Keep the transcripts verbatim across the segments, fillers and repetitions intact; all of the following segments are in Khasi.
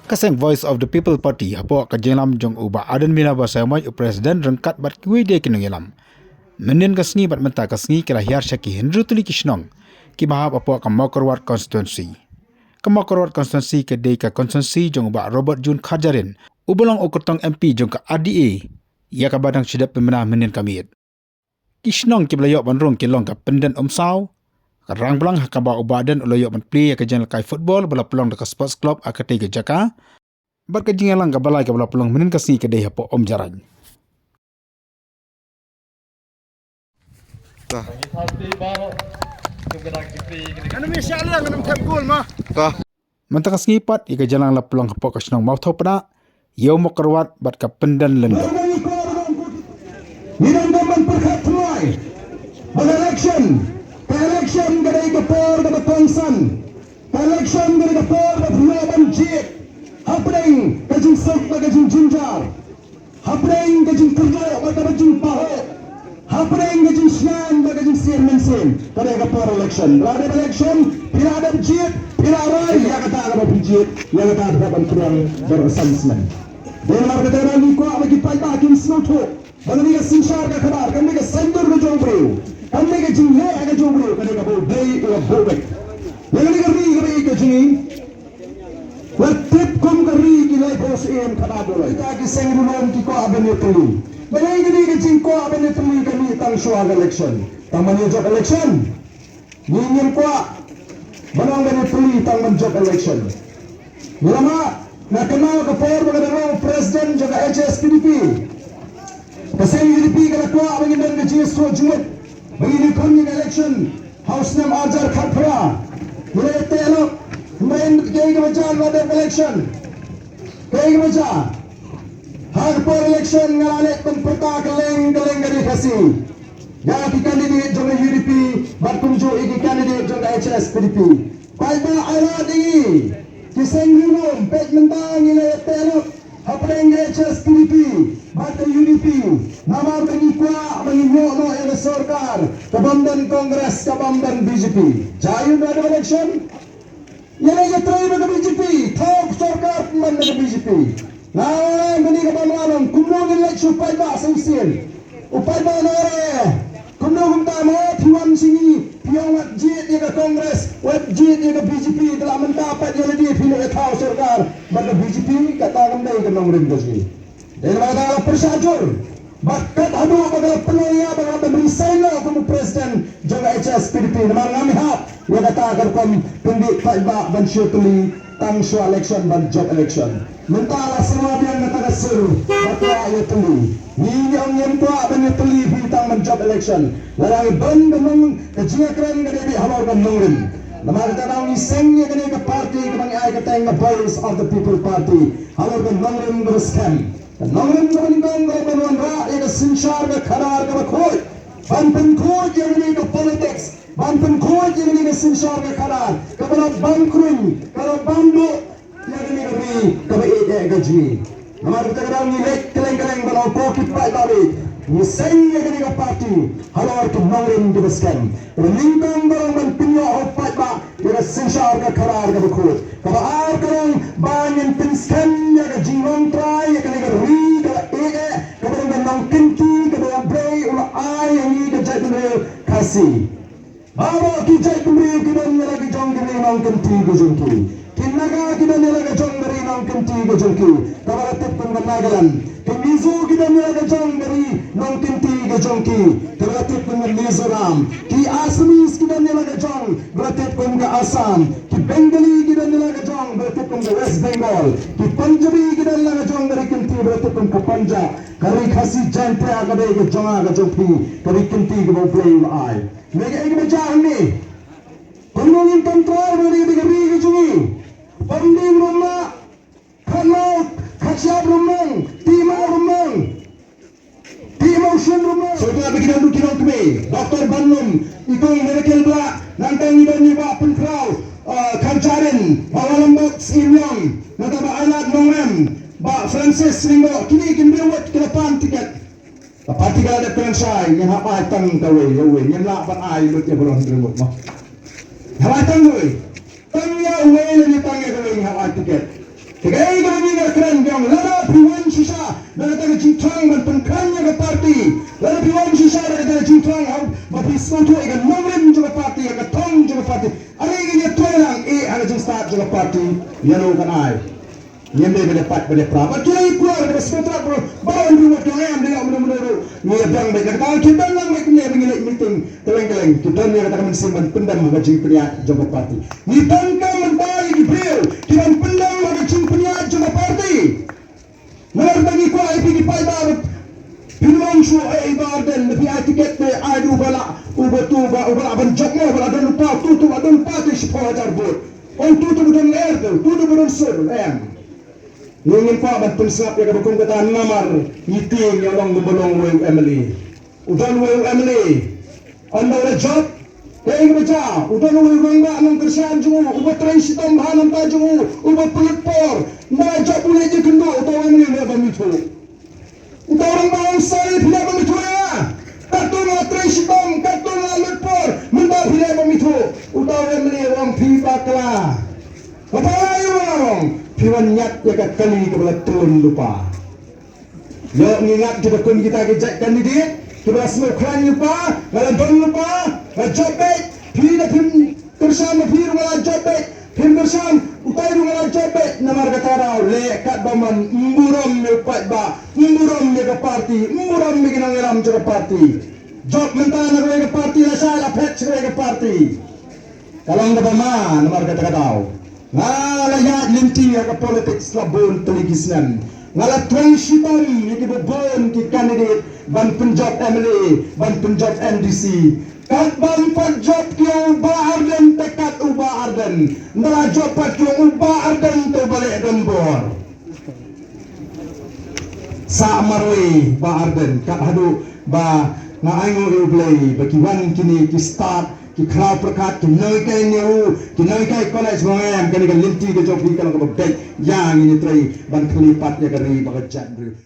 Ka seng Voice of the People Party hapoh ka jingïalam jong u Bah Ardent Miller Basaiawmoit, u President, ryngkat bad kiwei de ki nongïalam, mynhynnin ka sngi bad mynta ka sngi ki la hiar sha ki hynriew tylli ki shnong kiba hap hapoh ka Mawkyrwat Constituency. Ka Mawkyrwat Constituency ka dei ka constituency jong u Bah Robert June Kharjahrin, uba long u kyrtong M P jong ka R D A, ïa kaba dang shu dep pynbna mynhynnin ka miet. Ki shnong kiba la ïoh ban rung ki long ka Pyndenumsaw, ka Rangblang, ha kaba u Bah Ardent u la ïoh ban plie ïa ka jingïalehkai football ba la pynlong da ka Sports Club ha katei ka jaka, bad ka jingïalang kaba lai kaba la pynlong mynhynnin ka sngi ka dei hapoh Umjarain. Mynta ka sngi pat ïa ka jingïalang la pynlong hapoh ka shnong Mawthaw Pdeng, ïa u Mawkyrwat bad ka Pyndenlyndet. Ngi dang dang ban pyrkhat thymmai ba ka election, ka election ka dei ka por kaba kongsan. Ka election ka dei ka por ba phi ïoh ban jied hapdeng ka jingsuk bad ka jingjynjar, hapdeng ka jingkyrduh bad ka jingpahuh, hapdeng ka jingsngain bad ka jingsyier mynsiem. Ka dei ka por election. Lada dep election, phi lah dep jied, phi lah rai ïa kata kaba phi jied, ïa kata kaba phi pynlong. Dei namar kata ngi kwah ba ki paidbah kin sngewthuh ba kane ka synshar ka khadar kam dei ka saiñdur ka jong u briew, kam dei ka jingleh ka jong u briew, ka dei kaba u dei u la buh beit. Ïa kane ka ri kaba ïeit ka jong ngi, la tip kum ka ri ki laiphew syiem khadar doloi. Kita ki seng riewlum ki kwah ban ïatylli. Balei kane ka jingkwah ban ïatylli ka mih tang shuwa ka election? Tang ban ïa jop election. Ngi ngim kwah ban ong ban ïatylli tang ban jop election. Ngi la mad, nga kynmaw ka por ba nga dang long president jong ka H S P D P, ka seng U D P ka la kwah ba ngin don ka jingïasoh jingmut ba ngin ïakhun ïa ka election ha u snem arhajar khatphra. Ngi la ïateh lok, hynrei kaei kaba jia, la dep election. Kaei kaba jia? Ha ka por election nga la leit ban pyrta kylleng kylleng ka ri Khasi ïa ki candidate jong ka U D P bad kumjuh ïa ki candidate jong ka H S P D P. Paidbah, ai lad ïa ngi ki seng riewlum, peit mynta ngi la ïateh lok hapdeng ka H S P D P bad ka U D P. Namar ba ngi kwah ba ngin ïoh noh ïa ka sorkar kabym don Congress, kabym don B J P. Jia ïa u na election. Ïa lei ïa trei bad ka B J P, thaw sorkar pynban da ka B J P. Nga ong kane ka bym lah long, kumno ngin leit sha u paidbah sa shisien? U paidbah un ong, kumno kumta mo, phi wan sha ngi phi ong wat jied ïa ka Congress, wat jied ïa ka B J P, te la mynta pat ïa lade phi leit thaw sorkar bad ka B J P, kata kam dei ka nongrim ka jong ngi. Dei namar kata nga la pyrshah jur ba kat haduh ba ka la pynlong ïa ba nga la resign noh kum u president jong ka H S P D P, namar ngam hap ïa kata ka rukom pynbeit paidbah ban shu tylli tang shuwa election ban jop election. Mynta la sawa biang kata ka sur ba kwah ïa tylli. Ngi ngi ong ngim kwah ban ïa tylli phi tang ban jop election. Lada ngi don ka nong ka jingïakren ka dei beit halor ka nongrim. Namar kata ngi seng ïa kane ka party kaba ngi ai kyrteng ka Voice of the People Party halor ka nongrim kaba skhem. Ka nongrim kaba nyngkong ka long ban wanrah ïa ka synshar ka khadar kaba khuid. Ban pynkhuid ïa kane ka politics, ban pynkhuid ïa kane ka synshar ka khadar kaba la bam kruiñ, kaba la bam duh ïa kane ka ri kaba ïeit eh ka jong ngi. Namar kata ka daw ngi leit kylleng kylleng ban ong ko ki paidbah, ngi seng ïa kane ka party halor ka nongrim kaba skhem. Kaba nyngkong ka long ban pynïoh ha u paidbah ïa ka synshar ka khadar kaba khuid. Kaba ar ka long ba ngin pynskhem ïa ka jinglong trai ïa kane ka ri kaba ïeit eh, kaba don ka nongkynti kaba U Blei u la ai ïa ngi ka jaitbynriew Khasi. Baroh ki jaitbynriew ki don ïa la ka jong ka ri nongkynti ka jong ki. Ki Naga ki don ïa la ka jong ka ri nongkynti ka jong ki, kaba la tip kum ka Nagaland. Ki Mizo ki don ïa la ka jong ka ri nongkynti ka jong ki, kaba la tip kum ka Mizoram. Ki Assamese ki don ïa la ka jong ba la tip kum ka Assam. Ki Bengali ki don ïa la ka jong ba la tip kum ka West Bengal. Ki Punjabi ki don ïa la ka jong ka ri kynti ba la tip kum ka Punjab. Ka ri Khasi Jaintia ka dei ka jong nga ka jong phi, ka ri kynti kaba U Blei u la ai. Me kaei kaba jia hangne? Kumno ngin control ba dei ka ri ka jong ngi? Pom ding ruh ma, khat maw, khat shyiap ruh ma, ti maw ruh ma, ti maw shum ruh ma. Sorkar ba ki dang duk ki nongkmie, doktor ban lum, i kong miracle bla, nangta ngi don i Bah Pynkhraw, ah, Kharjahrin, Bah Walambok Syiem, nangta Bah Ailad Nongrem, Bah Francis Lyngdoh, kine kin dei wat ki la pan tiket. Ka party ka la dep kren shai, ngin hap ai tang kawei, kawei, ngin lah ban ai lut ïa balon lut mo. Hap ai tang kawei. Tang ïa uwei lane tang ïa kawei ngin hap ai tiket. Te kaei kaba ngi nga kren biang, lada phi wan shisha da kata ka jingthrang ban pynkhlaiñ ïa ka party, lada phi wan shisha da kata ka jingthrang, ha, ba phi sngewthuh ïa ka nongrim jong ka party, ïa ka thong jong ka party, ale ngin ïa trei lang, eh, ha ka jingstad jong ka party, ïa no kan ai. Ngim dei ban ïa pait ban ïa pra. Bad ki la ïa kular kaba sngewthuh ba, ba wan ruh wat jong em, dei ïa mano mano ruh. Ngi ïa biang beit, kata ki don lang beit kumne ba ngi leit meeting kylleng kylleng. Ki don ïa kata ka mynsiem ban pyndem ha ka jingpynïaid jong ka party. Ngi donkam mynta ïa ki briew ki ban pyndem ha ka jingpynïaid jong ka party. Namar ba ngi kwah ïa phi ki paidbah, phi ym ong shuh, eh, i Bah Ardent, phi ai tiket te ai da uba lah, uba tu, uba, uba lah ban jop mo, uba lah don lypa, tu, tu, uba lah don lypa te shiphew hajar vote. Ong tu, tu, uba don lyer, tu, tu, tu, uba don sur, em. Ngi ngim kwah ban pynsngap ïa kaba kum kata namar ngi tieng ïa u long kumba long uwei u M L A. U don uwei u M L A. Ynda u la jop, kaei kaba jia? U don uwei u rangbah nongkyrshan jong u, uba trei shitom ha na bynta jong u, uba pynlut por. Ynda la jop u leit ïakynduh, uta u M L A u leh bym ithuh. Uta u rangbah u ong, sorry, phi leh bym ithuh ïa nga. Katto nga trei shitom, katto nga lut por, mynta phi leh bym ithuh. Uta u M L A u ong, phi bakla. Nga bakla ïa u, nga ong, phi wan ñiad ïa ka kali kaba la tyllun lypa. Ïoh ngi ngat kita, kum kita ki jait candidate kiba la sngewkhlaiñ lypa, nga la don lypa, nga jop beit, phi da phim kyrshan, ma phi ruh nga la jop beit, phim kyrshan, utai ruh nga la jop beit. Namar kata daw leh katba mon, ym burom ïa u paidbah, ym burom ïa ka party, ym burom ïa ki nongïalam jong ka party. Jop mynta na kawei ka party, lashai la phet sha kawei ka party. Ka long kaba ma, namar kata ka daw nga la ïaid lynti ha ka politics la bun tylli ki snem. Nga la trei shitom ïa kiba bun ki candidate ban pynjop M L A, ban pynjop M D C. Kat bym pat jop ki ïa u Bah Ardent te kat u Bah Ardent. Ynda la jop pat ki ïa u Bah Ardent te u ba leh donbor. Sah marwei Bah Ardent, kat haduh ba nga ainguh ïa U Blei ba ki wan kine ki stad, ki khraw pyrkhat, ki nonghikai Nehru, ki nonghikai college, ma nga ong kane ka lynti ka jong phi ka long kaba beit. Ïa ngin ïatrei ban khlei pat ïa ka ri bad ka jaitbynriew.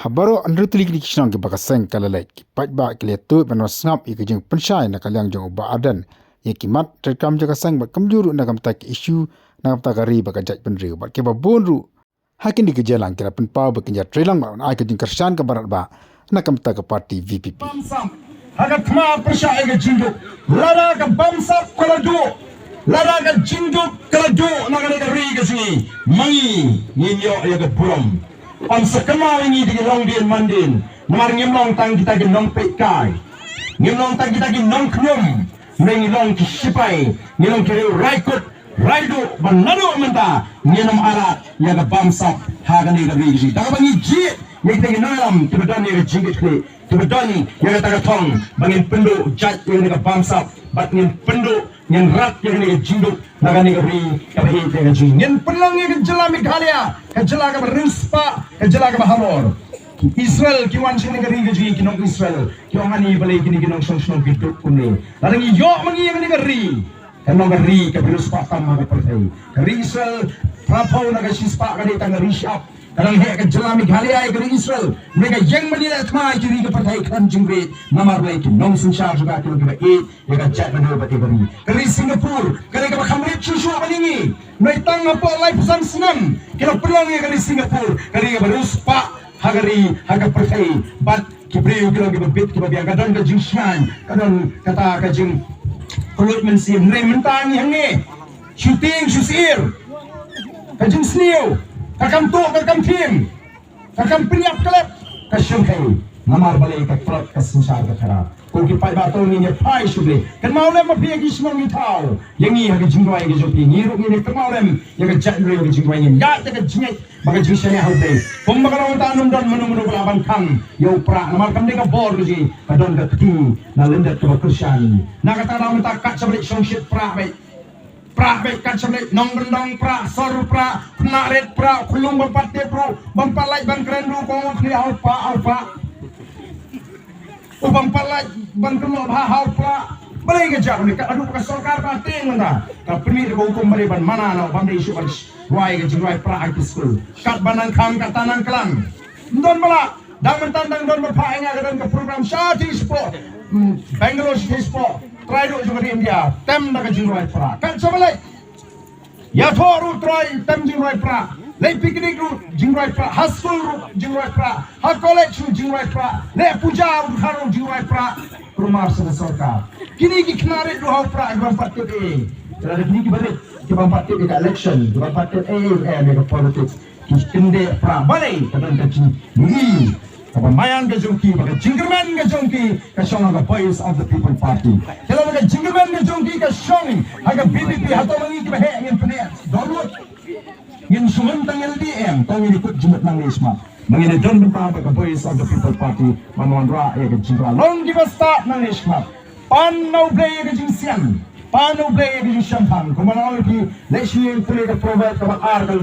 Ha baroh hynriew tylli ki shnong kiba ka seng ka la leit, ki paidbah ki la ïathuh ban wan sngap ïa ka jingpynshai na ka liang jong u Bah Ardent ïa ki mat treikam jong ka seng bad kumjuh ruh na ka bynta ki issue na ka bynta ka ri bad ka jaitbynriew, bad kiba bun ruh ha kine ki jingïalang ki la pynpaw ba kin ïatrei lang bad ai ka jingkyrshan kaba radbah na ka bynta ka party V P P. Bamsap ha ka thma pyrshah ïa ka jingduk. Lada ka bamsap ka la duh, lada ka jingduk ka la duh na kane ka ri ka jong ngi, ma ngi ngin ïoh ïa ka burom. Ym sa kynmaw ïa ngi da ki longdien mandien, namar ngim long tang kita ki nongpeitkai, ngim long tang kita ki nongkhñium. Ngi long ki shipai, ngi long ki riew raikut raikduh, ba naduh mynta ngin ym arat ïa ka bamsap ha kane ka ri. Da kaba ngi jied ïa kita ki nongïalam kiba don ïa ka jingkitkhlieh, kiba don ïa kata ka thong ba ngin pynduh jait ïa kane ka bamsap bad ngin pynduh, ngin rat ïa kane ka jingduk na kane ka ri kaba ïeit ïa ka jong ngi. Ngin pynlong ïa ka jylla Meghalaya ka jylla kaba riewspah, ka jylla kaba halor. Ki Israel ki wan sha kane ka ri ka jong ngi, ki nong Israel ki ong, ani balei kine ki nongshong shnong ki duk kumne? Lada ngi ïoh ma ngi ïa kane ka ri, kan long ka ri kaba riewspah tam ha ka pyrthei. Ka ri Israel phraphew na ka shispah ka dei tang ka ri shyiap. Ka dang heh ka jylla Meghalaya ïa ka ri Israel. Mynta ka ïeng ban ïaleh thma ïa ki ri ka pyrthei khlem jingrit. Namar balei? Ki nongsynshar jong ka ki long kiba ïeit ïa ka jaitbynriew bad ïa ka ri. Ka ri Singapore ka dei kaba kham rit shuh shuh ban ïa ngi. Mynta tang hapoh laiphew san snem ki la pynlong ïa ka ri Singapore ka ri kaba riewspah ha ka ri, ha ka pyrthei. Bad ki briew ki long kiba bit kiba biang, ka don ka jingshngaiñ, ka don kata ka jingpynlut mynsiem. Hynrei mynta ngi hangne shu tieng shu syier, ka jingsniew ka kam tuh ka kam thiem, ka kam pynïap klet, ka shyrkhei. Namar balei? Ka klet ka synshar ka khadar. Ko ki paidbah, to ngin ïa phai sha U Blei. Kynmaw lem ma phi ïa ki shnong ki thaw, ïa ngi ha ka jingduwai ka jong phi. Ngi ruh ngin ïa kynmaw lem ïa ka jaitbynriew ha ka jingduwai, ngin ïaid da ka jingngeit bad ka jingshaniah ha U Blei. Kumba ka long mynta, ym don mano mano ba lah ban khang ïa u Prah, namar kam dei ka bor ka jong ngi. Ka don ka kti na lyndet kaba kyrshan. Na kata ka daw mynta kat shaba leit shongshit Prah beit. Prah beit kat shaba leit, nongkyndong Prah, sor Prah, khynnah rit Prah, khunlung bym pat tip ruh, bym pat lait ban kren ruh, ko ong khlieh ha u Prah, ha u Prah. U bym pat lait ban kynnoh bha ha u Prah. Balei ka jia kumne? Ka haduh ka sorkar ba tieng mynta ka pynmih da ka hukum ba dei ban mana noh, bym dei shuh ban rwai ka jingrwai Prah ha ki skul. Katba nang khang kata nang klang. Ym don ba lah. Dang mynta dang don ba phah ïa nga, ka don ka program sha Singapore, hmm, Bangalore, Singapore. Trai duh jong ka ri India tem da ka jingrwai Prah. Kat shaba leit ïathuh ruh trai tem jingrwai Prah. Leh picnic ruh jingrwai prah, ha skul ruh jingrwai prah, ha college ruh jingrwai prah, leh puja ruh jingrwai prah. Kulmar sa ka sorkar. Kine ki khynnah rit ruh ha u prah ki bym pat tip ei. Te lada kine ki barit ki bym pat tip ïa ka election, ki bym pat tip ei ei ei ïa ka politics, ki kyndit prah. Balei? Ka don ka jingïohi kaba maïan ka jong ki, ba ka jingkyrmen ka jong ki ka shong ha ka Voice of the People Party. Te lada ka jingkyrmen ka jong ki ka shong ha ka V P P, hato ma ngi kiba heh ngin pynïaid download? Ngin shu hun tang ïa lade em, to ngin ïa kut jingmut nangne shakhmat. Ma ngin ïa don bynta bad ka Voice of the People Party ban wanrah ïa ka jingkyrmen. Long kiba stad nangne shakhmat. Pan na U Blei ïa ka jingsian, pan na U Blei ïa ka jingshemphang. Kumba la ong ïa phi, lehse pule ka Proverb kaba ar, ka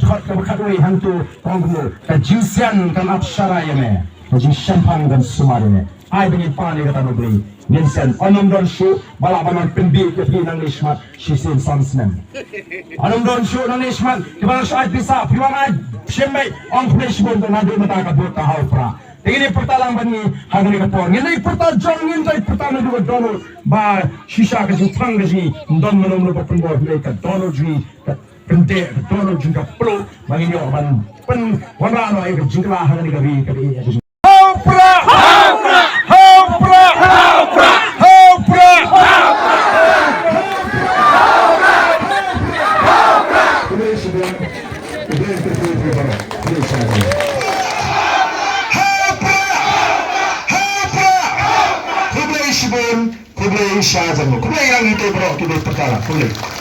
dkhot kaba khatwei hangto, ka ong kumno: ka jingsian kan ap sharai ïa me, ka jingshemphang kan sumar ïa me. Ai ba ngin pan ïa kata na U Blei, ngin sian. Ym don shuh ba lah ban wan pynbieit ïa phi nangne shakhmat shisien san snem. Ym don shuh nangne shakhmat kiba lah shu ai pisa, phi wan ai shim beit, ong khublei shibun. Naduh mynta ka vote ka ha u prah. Te ngin ïa pyrta lang bad ngi ha kane ka por. Ngin ïa pyrta jong, ngin ïa pyrta naduh ka dohnud ba shisha ka jingpang ka jong ngi, ym don mano mano ba pynbor, hynrei ka dohnud jong ngi ka pyndep, ka dohnud jong ngi ka pynlong ba ngin ïoh ban pynwanrah noh ïa ka jingkylla ha kane ka ri, ka ri. Ha u prah! Ha u prah! Ha u prah! Khublei shibun, khublei shibun, khublei ïa ngi te baroh kiba pyrta, khublei.